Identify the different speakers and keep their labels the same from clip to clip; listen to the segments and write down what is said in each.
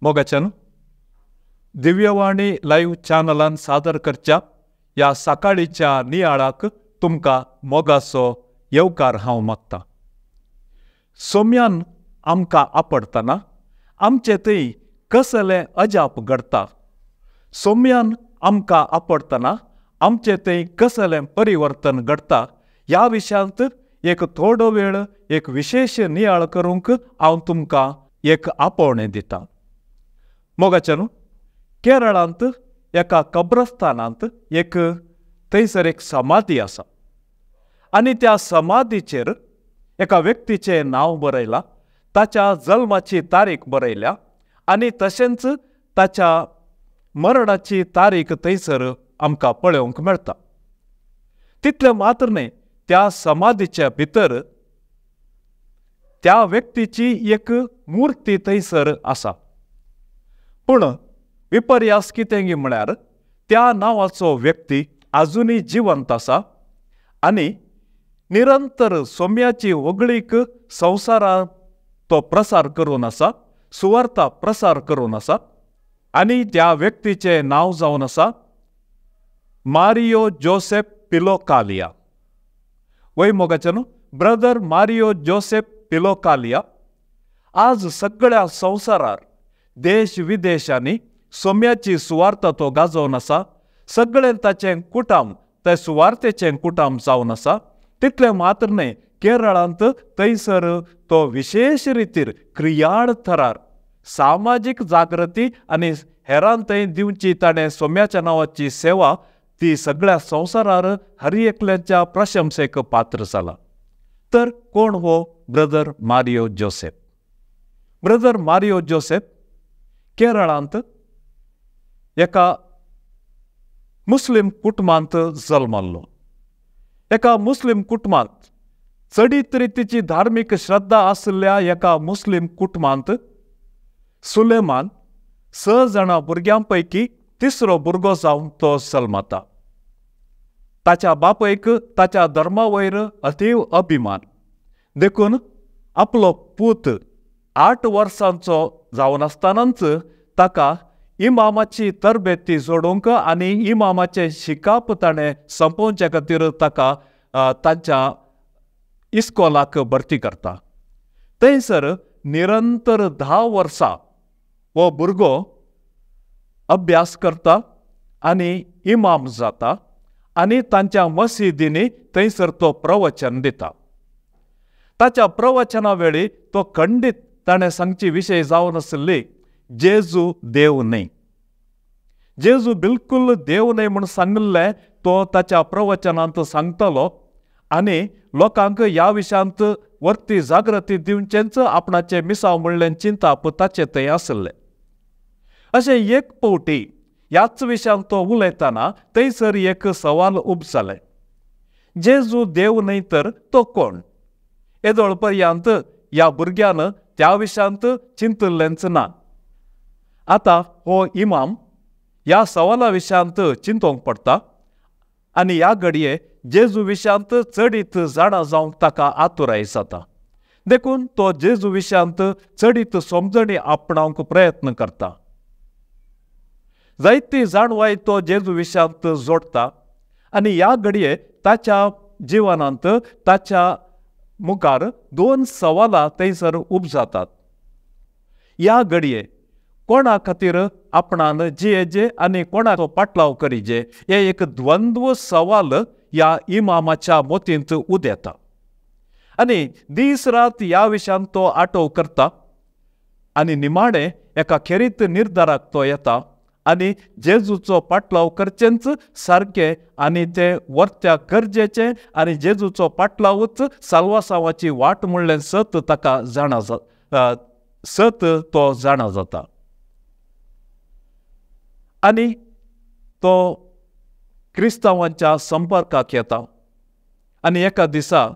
Speaker 1: मोगाच्यान Divyavani live चॅनलान सादर करच्या ह्या सकाळीच्या नियाळाक तुमकां मोगाचो येवकार हांव मागता। सोम्यान आमकां आपडटना आमचे थंय कसलें अजाप घडटा, सोम्यान आमकां आपडटना आमचे थंय कसलें परिवर्तन घडटा ह्या विशयांत एक थोडो वेळ एक विशेश नियाळ करूंक हांव तुमकां एक आपोवणें दिता। मोगाच्यान केरळांत एका कब्रस्तानांत एक थंयसर एक समाधी आसा आनी त्या समाधीचेर एका व्यक्तीचें नांव बरयलां, ताच्या जल्माची तारीख बरयल्या आनी तशेंच ताच्या मरणाची तारीख थंयसर आमकां पळोवंक मेळटा। तितलें मात्र न्हय, त्या समाधीच्या भितर त्या व्यक्तीची एक मूर्ती थंयसर आसा। पूण विपर्यास कितें म्हळ्यार त्या नांवाचो व्यक्ती आजुनूय जिवंत आसा आनी निरंतर सोम्याची होगळीक संवसारांत तो प्रसार करून आसा, सुवार्ता प्रसार करून आसा आनी त्या व्यक्तीचें नांव जावन आसा मारियो जोसेफ पिलोकालिया। वय मोगाच्यान, ब्रदर मारियो जोसेफ पिलोकालिया आज सगळ्या संवसारार देश विदेशांनी सोम्याची सुवार्ता तो गाजोवन आसा। सगळें ताचें कुटाम ते सुवार्तेचें कुटाम जावन आसा। तितलें मात्र न्हय, केरळांत थंयसर तो विशेश रितीर क्रियाळ थरार सामाजीक जागृती आनी हेरां थंय दिवची ताणें सोम्याच्या नांवाची सेवा ती सगळ्या संवसारार हर एकल्याच्या प्रशंसेक पात्र जाला। तर कोण हो brother Mario Joseph? Brother Mario Joseph केरळांत एका मुस्लीम कुटुंबांत जल्मल्लो। एका मुस्लीम कुटुंबांत चडीत रितीची धार्मीक श्रद्धा आशिल्ल्या एका मुस्लीम कुटुंबांत सुलेमान 6 जाणां भुरग्यां पैकी तिसरो भुरगो जावन तो जल्मता। ताच्या बापयक ताच्या धर्मा वयर अतीव अभिमान, देखून आपलो पूत 8 वर्सांचो जावन आसतनाच ताका इमामाची तरबेती जोडूंक आनी इमामाचें शिकाप ताणें सोंपोवचे खातीर ताका तांच्या इस्कोलाक भरती करता। थंयसर निरंतर 10 वर्सां हो भुरगो अभ्यास करता आनी इमाम जाता आनी तांच्या मशिदींनी थंयसर तो प्रवचन दिता। ताच्या प्रवचना वेळी तो खंडीत ताणें सांगची विशय जावन आशिल्ली जेजू देव न्हय, जेजू बिलकुल देव न्हय म्हूण सांगिल्लें तो ताच्या प्रवचनांत सांगतालो आनी लोकांक ह्या विशयांत वर्ती जागृती दिवचेंच आपणाचें मिसांव म्हणलें चिंताप ताचें थंय आशिल्लें। अशें एक फावटी ह्याच विशयांत तो उलयतना थंयसर एक सवाल उब जालें, जेजू देव न्हय तर तो कोण? येदोळ पर्यंत ह्या भुरग्यान त्या विशयांत चिंतिल्लेंच ना। आतां हो इमाम ह्या सवाला विशयांत चिंतोवंक पडटा आनी ह्या घडये जेजू विशयांत चडीत जाणा जावंक ताका आतुराय जाता, देखून तो जेजू विशयांत चडीत समजणी आपणावंक प्रयत्न करता। जायती जाणवाय तो जेजू विशयांत जोडटा आनी ह्या घडये ताच्या जिवनांत ताच्या मुखार 2 सवालां थंयसर उब जातात। ह्या घडये कोणा खातीर आपणान जियेजे आनी कोणाचो पाटलाव करीजे हे एक द्वंद्व सवाल ह्या इमामाच्या मोतींत उदेता आनी दीस रात ह्या विशयांत तो आटोव करता आनी निमाणें एका खेरीत निर्धाराक तो येता आनी जेजूचो पाटलाव करचेंच सारकें आनी तें वर्त्या गरजेचें आनी जेजूचो पाटलावूच साल्वासांवाची वाट म्हणलें सत ताका जाणा सत तो जाणा जाता आनी तो क्रिस्तांवांच्या संपर्काक येता आनी एका दिसा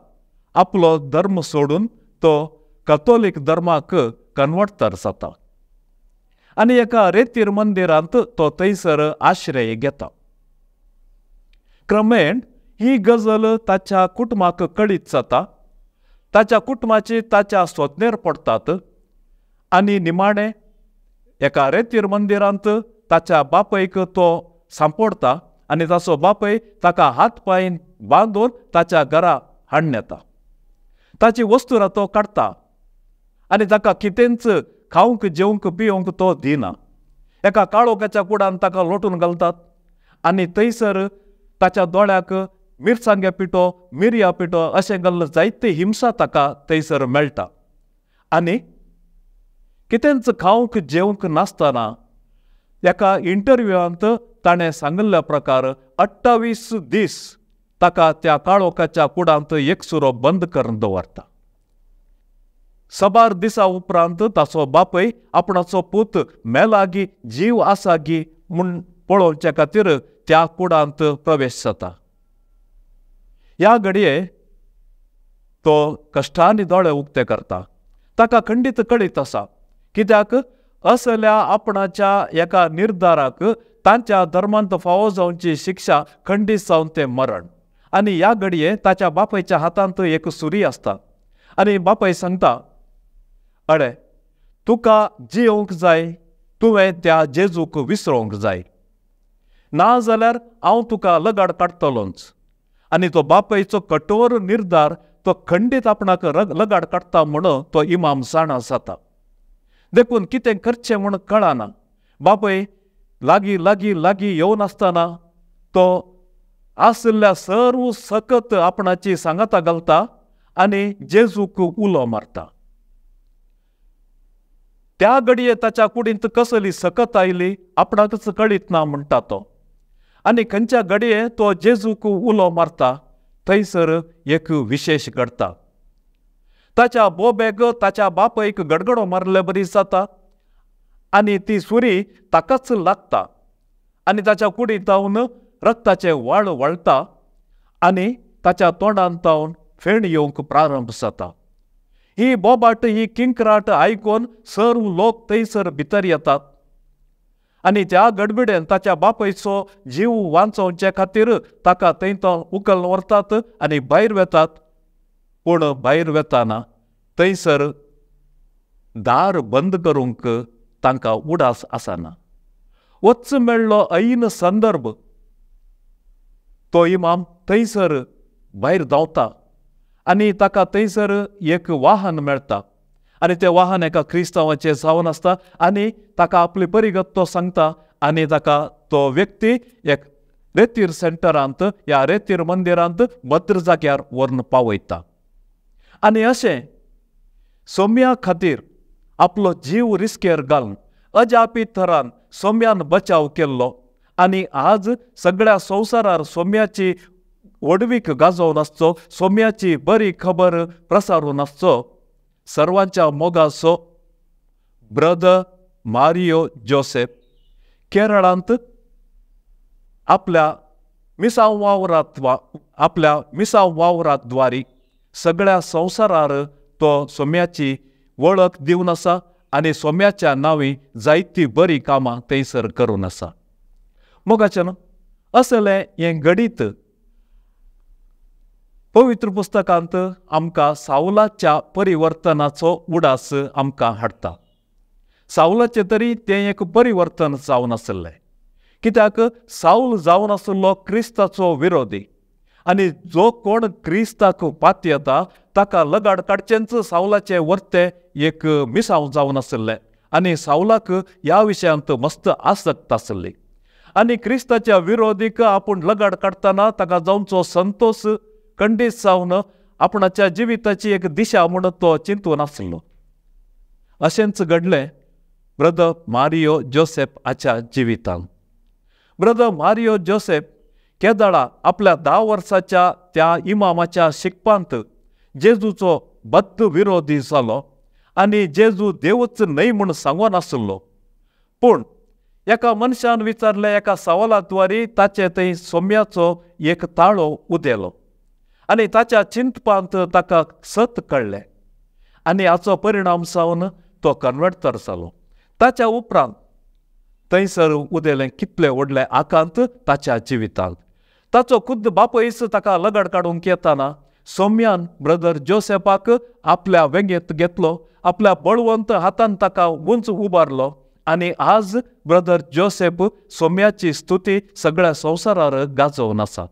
Speaker 1: आपलो धर्म सोडून तो कथोलीक धर्माक कन्वर्टर जाता आनी एका रेतीर मंदिरांत तो थंयसर आश्रय घेता। क्रमेण ही गजल ताच्या कुटुंबाक कळीत जाता, ताच्या कुटुंबाची ताच्या सोदनेर पडटात आनी निमाणें एका रेतीर मंदिरांत ताच्या बापयक तो सांपडटा आनी ताचो बापय ताका हात पांय बांदून ताच्या घरा हाडून येता. ताची वस्तुरां तो काडटा आनी ताका कितेंच खावंक जेवंक पिवंक तो दिना. एका काळोखाच्या कुडान ताका लोटून घालतात आनी थंयसर ताच्या दोळ्याक मिरसांग्या पिठो, मिरया पिठो अशें घाल्ल जायती हिंसा ताका थंयसर मेळटा. आनी कितेंच खावंक जेवंक नासतना एका इंटरव्यूआंत ताणें सांगिल्ल्या प्रकार 28 दीस ताका त्या काळोखाच्या कुडांत एकसुरो बंद करून दवरता. सबार दिसा उपरांत ताचो बापय आपणाचो पूत मेलागी जीव आसागी म्हूण पळोवचे खातीर त्या कुडांत प्रवेश जाता. ह्या घडये तो कश्टांनी दोळे उक्ते करता. ताका खंडीत कळीत आसा कित्याक असल्या आपणाच्या एका निर्धाराक तांच्या धर्मांत फावो जावची शिक्षा खंडीत जावन तें मरण. आनी ह्या घडये ताच्या बापायच्या हातांत एक सुरी आसता आनी बापाय सांगता, अडे तुका जियोवंक जाय, तुवें त्या जेजूक विसरोंक जाय, ना जाल्यार हांव तुका लगाड काडटलोंच. आनी तो बापायचो कठोर निर्धार तो खंडीत आपणाक लगाड काडटा म्हणून तो इमाम जाणा जाता. देखून कितें करचें म्हूण कळना. बापय लागीं लागीं लागीं येवन आसतना तो आशिल्ल्या सर्व सकत आपणाची सांगाता घालता आनी जेजूक उलो मारता. त्या घडये ताच्या कुडींत कसली सकत आयली आपणाकच कळीत ना म्हणटा तो. आनी खंयच्या घडये तो जेजूक उलो मारता थंयसर एक विशेश घडटा. ताच्या बोबेक ताच्या बापयक गडगडो मारले बरी जाता आनी ती सुरी ताकाच लागता आनी ताच्या कुडींत जावन रक्ताचें वाळ वळटा आनी ताच्या तोंडांत जावन फेण येवंक प्रारंभ जाता. ही बोबाट ही किंकराट आयकून सर्व लोक थंयसर भितर येतात आनी त्या गडबिडेन ताच्या बापायचो जीव वांचोवचे खातीर ताका थंय तो उखल व्हरतात आनी भायर वेतात. पूण भायर वेताना थंयसर दार बंद करूंक तांकां उडास आसना. वच मेळ्ळो ऐन संदर्भ तो इमाम थंयसर भायर धांवता आनी ताका थंयसर एक वाहन मेळटा आनी तें वाहन एका क्रिस्तांवाचें जावन आसता आनी ताका आपली परिगत तो सांगता आनी ताका तो व्यक्ती एक रेतीर सेंटरांत ह्या रेतीर मंदिरांत भद्र जाग्यार व्हरून पावयता. आनी अशें सोम्या खातीर आपलो जीव रिस्केर घालून अजापी थरान सोम्यान बचाव केल्लो आनी आज सगळ्या संवसारार सोम्याची व्हडवीक गाजोवन आसचो, सोम्याची बरी खबर प्रसारून आसचो सर्वांच्या मोगाचो ब्रदर मारियो जोसेफ केरळांत आपल्या मिसांव वावराद्वारी सगळ्या संवसारार तो सोम्याची वळख दिवन आसा आनी सोम्याच्या नांवी जायती बरी कामां थंयसर करून आसा. मोगाचें असलें हें घडीत पवित्र पुस्तकांत आमकां सावलाच्या परिवर्तनाचो उडास आमकां हाडटा. सावलाचें तरी तें एक परिवर्तन जावन आशिल्लें कित्याक सावल जावन आशिल्लो क्रिस्ताचो विरोधी आनी जो कोण क्रिस्ताक पातयेता ताका लगाड काडचेंच सावलाचें वर्तें एक मिसांव जावन आशिल्लें आनी सावलाक ह्या विशयांत मस्त आसक्त आशिल्ली आनी क्रिस्ताच्या विरोधीक आपूण लगाड काडटना ताका जावचो संतोश खंडीत जावन आपणाच्या जिविताची एक दिशा म्हूण तो चिंतून आसलो. अशेंच घडलें ब्रदर मारियो जोसेफ हाच्या जिवितांत. ब्रदर मारियो जोसेफ केदळा आपल्या 10 वर्साच्या त्या इमामाच्या शिकपांत जेजूचो बद्द विरोधी जालो आनी जेजू देवच न्हय म्हूण सांगून आसलो. पूण एका मनशान विचारलें एका सवालाद्वारी ताचे थंय सोम्याचो एक ताळो उदेलो आनी ताच्या चिंतपांत ताका सत कळ्ळें आनी हाचो परिणाम जावन तो कन्वर्टर जालो. ताच्या उपरांत थंयसर उदेलें कितलें व्हडलें आकांत ताच्या जिवितांत. ताचो खुद्द बापयस ताका लगाड काडूंक येताना सोम्यान ब्रदर जोसेफाक आपल्या वेंगेंत घेतलो, आपल्या बळवंत हातान ताका उंच उबारलो आनी आज ब्रदर जोसेफ सोम्याची स्तुती सगळ्या संवसारार गाजोवन आसा.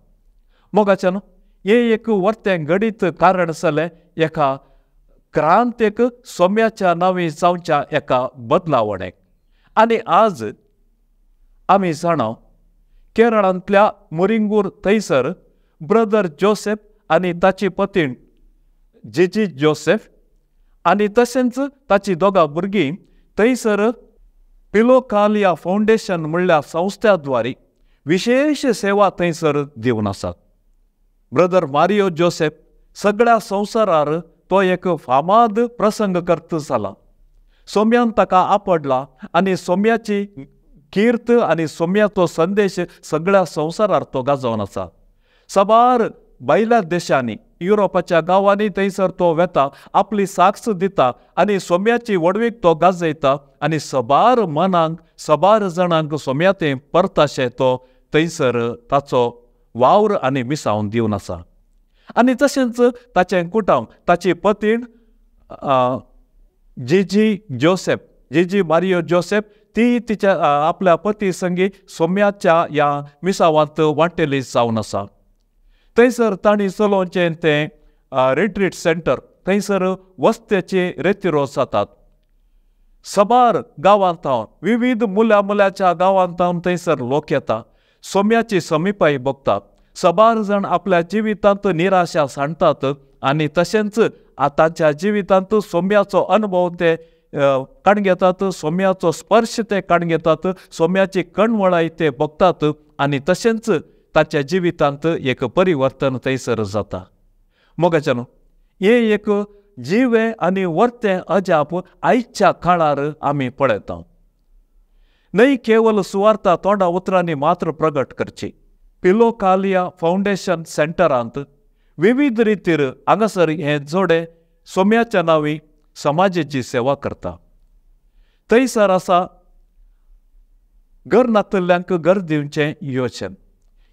Speaker 1: मोगाच्यान हें एक वर्तें घडीत कारण जालें एका क्रांतीक, सोम्याच्या नांवी जावच्या एका बदलावणेक. आनी आज आमी जाणा केरळांतल्या मुरिंगूर थंयसर ब्रदर जोसेफ आनी ताची पतीण जेजी जोसेफ आनी तशेंच ताची दोगां भुरगीं थंयसर पिलोकालिया फावंडेशन म्हणल्या संस्थ्या द्वारे विशेश सेवा थंयसर दिवन आसात. ब्रदर मारियो जोसेफ सगळ्या संवसारार तो एक फामाद प्रसंग कर्त जाला. सोम्यान ताका आपडला आनी सोम्याची कीर्त आनी सोम्याचो संदेश सगळ्या संवसारार तो गाजोवन आसा. साबार भायल्या देशांनी, युरोपाच्या गांवांनी थंयसर तो वेता, आपली साक्ष दिता आनी सोम्याची व्हडवीक तो गाजयता आनी सबार मनांक, सबार जाणांक सोम्या तें परताशें तो थंयसर ताचो वावर आनी मिसावन दिवन आसा. आनी तशेंच ताचें कुटुंब, ताची पतीण जीजी जोसेफ, जीजी मारियो जोसेफ, ती तिच्या आपल्या पती संगी सोम्याच्या ह्या मिसावांत वांटेली जावन आसा. थंयसर तांणी चलोवचें तें रिट्रीट सेंटर, थंयसर वस्त्याचे रेतिरो जातात. सबार गांवांत थावन, विविध मुल्या मुल्याच्या गांवांत थावन थंयसर लोक येता, सोम्याची समीपाय भोगतात. सबार जाण आपल्या जिवितांत निराशा सांडतात आनी तशेंच तांच्या जिवितांत सोम्याचो अनुभव ते काडून घेतात, सोम्याचो स्पर्श ते काडून घेतात, सोम्याची कणवळाय ते भोगतात आनी तशेंच ताच्या जिवितांत एक परिवर्तन थंयसर जाता. मोगाच्यान हें एक जिवें आनी वर्तें अजाप आयच्या काळार आमी पळयता. न्हय केवल सुवार्ता तोंडा उतरांनी मात्र प्रगट करची. पिलोकालिया फावंडेशन सेंटरांत विविध रितीर हांगासर हें जोडे सोम्याच्या नांवी समाजाची सेवा करता. थंयसर आसा घर नातल्ल्यांक घर दिवचें योजन.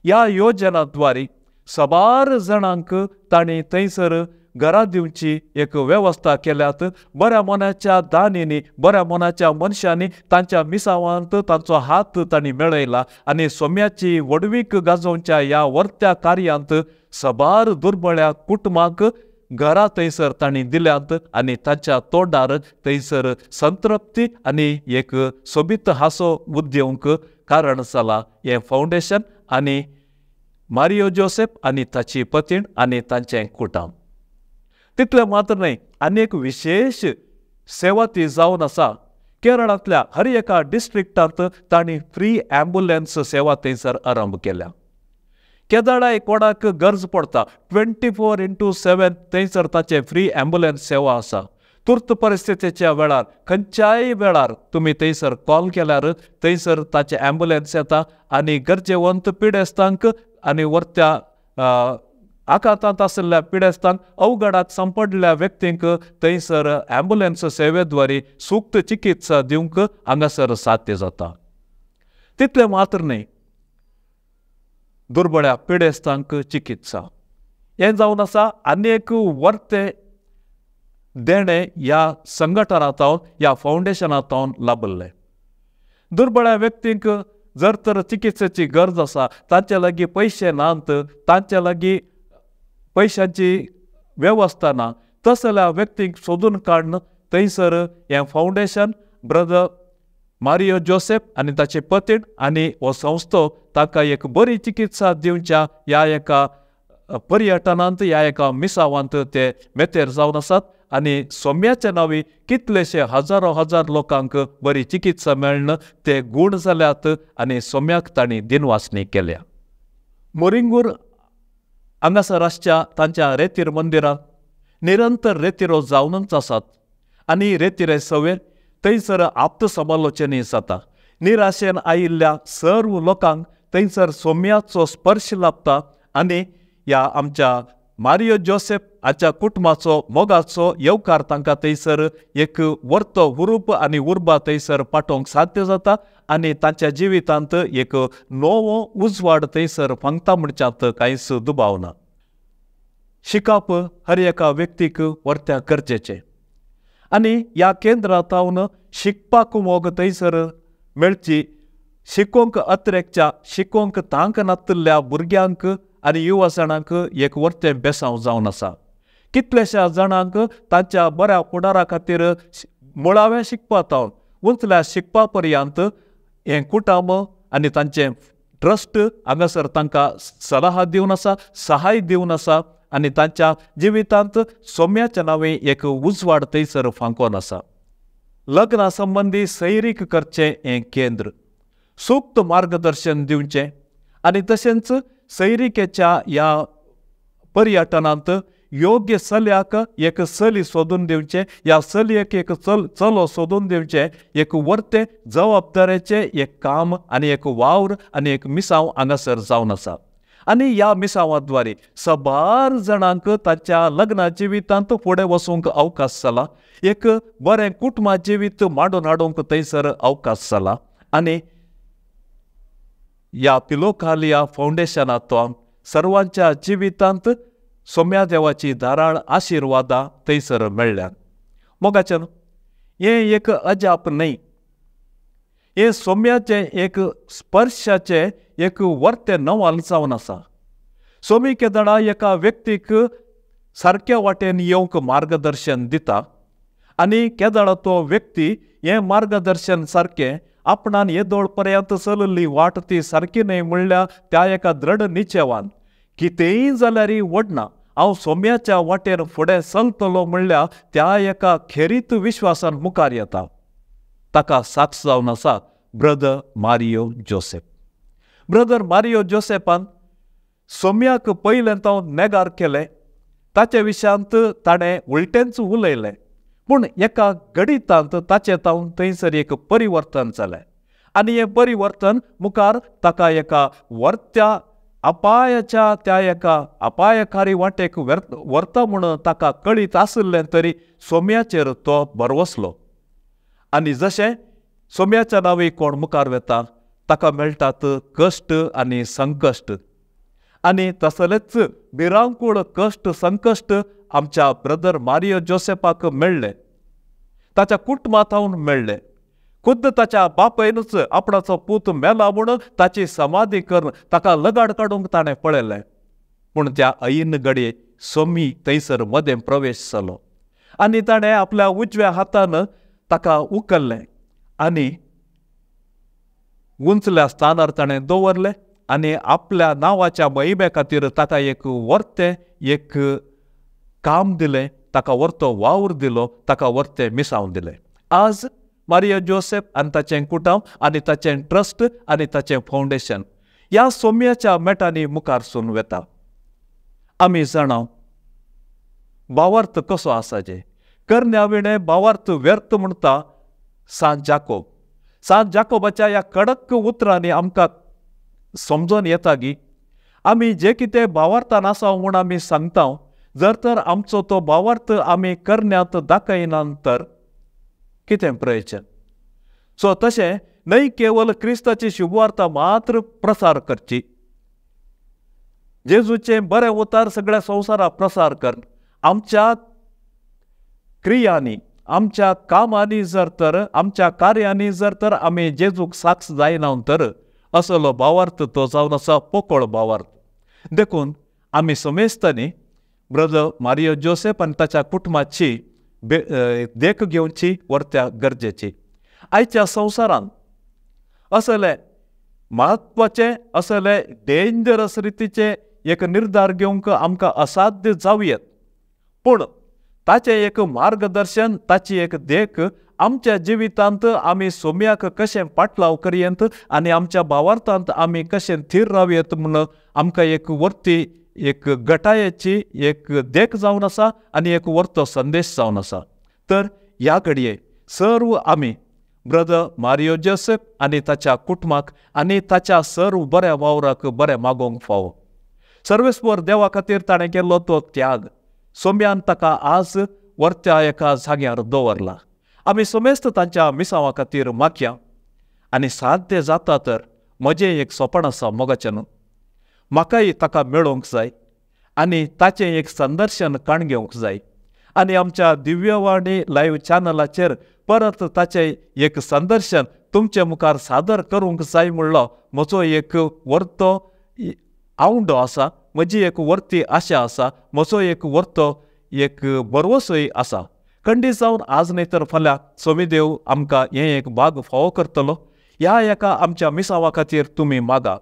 Speaker 1: ह्या योजना द्वारे साबार जाणांक तांणी थंयसर घरा दिवची एक वेवस्था केल्यात. बऱ्या मनाच्या दानींनी, बऱ्या मनाच्या मनशांनी तांच्या मिसावांत तांचो हात तांणी मेळयला आनी सोम्याची व्हडवीक गाजोवच्या ह्या वर्त्या कार्यांत साबार दुर्बळ्या कुटुंबांक घरा थंयसर तांणी दिल्यांत आनी तांच्या तोंडार थंयसर संतृप्ती आनी एक सोबीत हांसो उद्देवंक कारण जाला हें फावंडेशन आनी मारियो जोसेफ आनी ताची पतीण आनी तांचें कुटुंब. तितलें मात्र न्हय, आनी एक विशेश सेवा ती जावन आसा. केरळांतल्या हर एका डिस्ट्रिक्टांत तांणी फ्री ॲम्ब्युलन्स सेवा थंयसर आरंभ केल्या. केदाळाय कोणाक गरज पडटा 24x7 थंयसर ताचें फ्री ॲम्ब्युलन्स सेवा आसा. तुर्त परिस्थितीच्या वेळार खंयच्याय वेळार तुमी थंयसर कॉल केल्यार थंयसर ताचें ॲम्ब्युलन्स येता आनी गरजेवंत पिडेस्तांक आनी वर्त्या आकांतांत आशिल्ल्या पिडेस्तांक, अवघडाक सांपडल्या व्यक्तींक थंयसर ॲम्ब्युलन्स सेवेद्वारे सूक्त चिकित्सा दिवंक हांगासर साध्य जाता. तितलें मात्र न्हय, दुर्बळ्या पिडेस्तांक चिकित्सा हें जावन आसा आनी एक वर्तें देणें ह्या संघटनांत, ह्या फावंडेशनांत लाभल्लें. दुर्बळ्या व्यक्तींक जर तर चिकित्सेची गरज आसा, तांचे लागीं पयशे नात, तांचे लागीं पयशांची वेवस्था ना, तसल्या व्यक्तींक सोदून काडून थंयसर हें फावंडेशन ब्रदर मारियो जोसेफ आनी ताचे पतीण आनी हो संस्थो ताका एक बरी चिकित्सा दिवच्या ह्या एका पर्यटनांत, ह्या एका मिसावांत ते मेतेर जावन आसात आनी सोम्याच्या नांवी कितलेशे हजारो हजार लोकांक बरी चिकित्सा मेळ्ळ्या, ते गूण जाल्यात आनी सोम्याक तांणी दिनवासणी केल्या. मोरिंगूर हांगासर आसच्या तांच्या रेतीर मंदिरांत निरंतर रेतिरो जावनच आसात आनी रेतिरे सवेर थंयसर आप्तसमालोचनय जाता. निराशेन आयिल्ल्या सर्व लोकांक थंयसर सोम्याचो स्पर्श लाभता आनी ह्या आमच्या मारियो जोसेफ हाच्या कुटुंबाचो मोगाचो येवकार तांकां थंयसर एक वर्तो हुरूप आनी उर्बा थंयसर पाठोवंक साध्य जाता आनी तांच्या जिवितांत एक नवो उजवाड थंयसर फांगता म्हणच्यांत कांयच दुबाव ना. शिकप हर एका व्यक्तीक वर्त्या गरजेचें आनी ह्या केंद्रांत शिकपाक मोग थंयसर मेळची, शिकोवंक अत्रेकच्या शिकोवंक तांक नातिल्ल्या भुरग्यांक आनी युवजाणांक एक वर्तें बेसांव जावन आसा. कितल्याश्या जाणांक तांच्या बऱ्या फुडारा खातीर मुळाव्या शिकपा तावन उंचल्या शिकपा पर्यंत हें कुटुंब आनी तांचें ट्रस्ट हांगासर तांकां सलाह दिवन आसा, सहाय दिवन आसा आनी तांच्या जिवितांत सोम्याच्या नांवे एक उजवाड थंयसर फांकोन आसा. लग्ना संबंदी सैरीक करचें हें केंद्र सूक्त मार्गदर्शन दिवचें आनी तशेंच सैरिकेच्या ह्या पर्यटनांत योग्य चल्याक एक चली सोदून दिवचें, ह्या चलयेक एक चलो सोदून दिवचें, एक वर्तें जबाबदारेचें एक काम आनी एक वावर आनी एक मिसांव हांगासर जावन आसा. आनी ह्या मिसांवाद्वारे सबार जाणांक तांच्या लग्ना जिवितांत फुडें वचूंक अवकाश जाला, एक बरें कुटुंबा जिवीत मांडून हाडूंक थंयसर अवकाश जाला. आनी ह्या फिलोकालिया फावंडेशनांतल्यान सर्वांच्या जिवितांत सोम्या देवाची धाराळ आशिर्वादां थंयसर मेळ्ळ्यात. मोगाच्यान हें एक अजाप न्हय, हें सोम्याचें एक स्पर्शाचें एक वर्तें नवाल जावन आसा. सोमी केदळा एका व्यक्तीक सारक्या वाटेन येवंक मार्गदर्शन दिता आनी केदळा तो व्यक्ती हें मार्गदर्शन सारकें आपणान येदोळ पर्यंत चलल्ली वाट ती सारकी न्हय म्हणल्यार त्या एका दृढ निश्चेवान कितेंय जाल्यार वडना, हांव सोम्याच्या वाटेर फुडें चलतलो म्हणल्यार त्या एका खेरीत विश्वासान मुखार येता. ताका साक्ष जावन आसा brother Mario Joseph. Brother Mario जोसेफान सोम्याक पयलें तो नेगार केलें, ताचे विशयांत ताणें उलटेंच उलयलें, पूण एका गणितांत ताचें तावन थंयसर एक परिवर्तन जालें आनी हें परिवर्तन मुखार ताका एका वर्त्या अपायाच्या त्या एका अपायकारी वाटेक व्हरता म्हूण ताका कळीत आशिल्लें तरी सोम्याचेर तो भरवसलो. आनी जशें सोम्याच्या नांवी कोण मुखार वेता ताका मेळटात कश्ट आनी संकश्ट, आनी तसलेच भिरांकूळ कश्ट संकश्ट आमच्या ब्रदर मारियो जोसेफाक मेळ्ळे, ताच्या कुटुंबा थावन मेळ्ळे. खुद्द ताच्या बापायनूच आपणाचो पूत मेला म्हूण ताची समाधी करून ताका लगाड काडूंक ताणें पळयलें, पूण त्या ऐन घडये सोमी थंयसर मदें प्रवेश जालो आनी ताणें आपल्या उजव्या हातान ताका उखल्लें आनी उंचल्या स्थानार ताणें दवरलें आनी आपल्या नांवाच्या महिमे खातीर ताका एक वर्तें एक काम दिलें, ताका वर्तो वावर दिलो, ताका वर्तें मिसांव दिलें. आज मारियो जोसेफ आनी ताचें कुटुंब आनी ताचें ट्रस्ट आनी ताचें फावंडेशन ह्या सोम्याच्या मेटांनी मुखार सून वेता. आमी जाणा भावार्थ कसो आसा जे करण्या विणें भावार्थ व्यर्थ म्हणटा सांत जाकोब. सांत जाकोबाच्या ह्या कडक उतरांनी आमकां समजून येता की आमी जे कितें भावार्थान आसा म्हूण आमी सांगता, जर तर आमचो तो भावार्थ आमी करण्यांत दाखयना तर कितें प्रयोजन. सो तशें न्हय केवल क्रिस्ताची शुभवार्ता मात्र प्रसार करची, जेजूचें बरें उतार सगळ्या संवसाराक प्रसार कर, आमच्या क्रियांनी आमच्या कामांनी जर तर आमच्या कार्यांनी जर तर आमी जेजूक साक्ष जायना तर असलो भावार्थ तो जावन आसा पोकळ भावार्थ. देखून आमी समेस्तांनी ब्रदर मारियो जोसेफ आनी ताच्या कुटुंबाची देख घेवची वर्त्या गरजेची. आयच्या संवसारांत असले म्हत्वाचे असले डेंजरस रितीचे एक निर्धार घेवंक आमकां असाध्य जावं येत, पूण ताचें एक मार्गदर्शन ताची एक देख आमच्या जिवितांत आमी सोम्याक कशें पाटलाव करयेंत आनी आमच्या भावार्थांत आमी कशें थीर रावयेत म्हूण आमकां एक वर्ती एक गटायेची एक देख जावन आसा आनी एक वर्तो संदेश जावन आसा. तर ह्या घडये सर्व आमी ब्रदर मारियो जोसेफ आनी ताच्या कुटुंबाक आनी ताच्या सर्व बऱ्या वावराक बरें मागोवंक फावो. सर्वेस्पर देवा खातीर ताणें केल्लो तो त्याग सोम्यान ताका आज वर्त्या एका जाग्यार दवरला. आमी समेस्त तांच्या मिसांवा खातीर मागया आनी साध्य जाता तर म्हजें एक सोपण आसा मोगाचें न्हू, म्हाकाय ताका मेळोवंक जाय आनी ताचें एक संदर्शन काण घेवंक जाय आनी आमच्या दिव्यवाणी लायव्ह चॅनलाचेर परत ताचें एक संदर्शन तुमचे मुखार सादर करूंक जाय म्हणलो म्हजो एक वर्तो आवंडो आसा, म्हजी एक वर्ती आशा आसा, म्हजो एक वर्तो एक भरवसोय आसा। खंडीत जावन आज न्हय तर फाल्यां सोमीदेव आमकां हें एक भाग फावो करतलो। ह्या एका आमच्या मिसांवा खातीर तुमी मागा।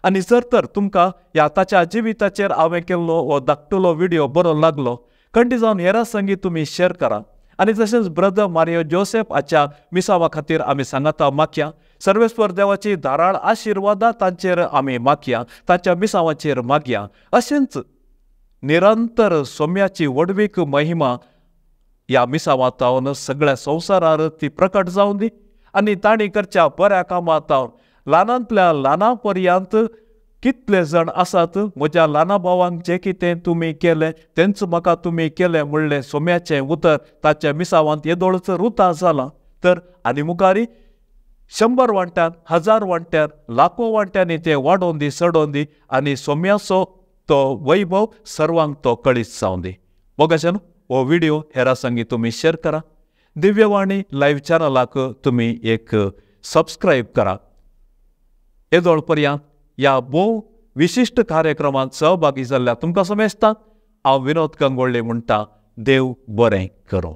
Speaker 1: आनी जर तर तुमकां ह्या ताच्या जिविताचेर हांवें केल्लो हो धाकटुलो व्हिडियो बरो लागलो खंडीत जावन हेरां संगी तुमी शेर करा। आनी तशेंच ब्रदर मारियो जोसेफ हाच्या मिसांवा खातीर आमी सांगाता मागया। सर्वेस्पर देवाची धाराळ आशिर्वादां तांचेर आमी मागया, तांच्या मिसांवाचेर मागया। अशेंच निरंतर सोम्याची व्हडवीक महिमा ह्या मिसांवांतावन सगळ्या संवसारार ती प्रकट जावन दी आनी तांणी करच्या बऱ्या कामांतावन ल्हानांतल्या ल्हाना पर्यंत कितले जाण आसात म्हज्या ल्हाना भावांक जें कितें तुमी केलें तेंच म्हाका तुमी केलें म्हणलें सोम्याचें उतर ताच्या मिसांवांत येदोळच रुता जालां। तर आनी मुखारी 100 वांट्यान, 1000 वांट्यान, लाखो वांट्यांनी तें वाडोवन दी, चडोवन दी आनी सोम्याचो तो वैभव सर्वांक तो कळीत जावन दी। मोगाच्यान हो व्हिडियो हेरां संगी तुमी शेर करा। दिव्यवाणी लायव्ह चॅनलाक तुमी एक सबस्क्रायब करा। येदोळ पर्यंत ह्या भोव विशिश्ट कार्यक्रमांत सहभागी जाल्ल्या तुमकां समेस्तांक हांव विनोद गंगोळ्ळे म्हणटा, देव बरें करूं।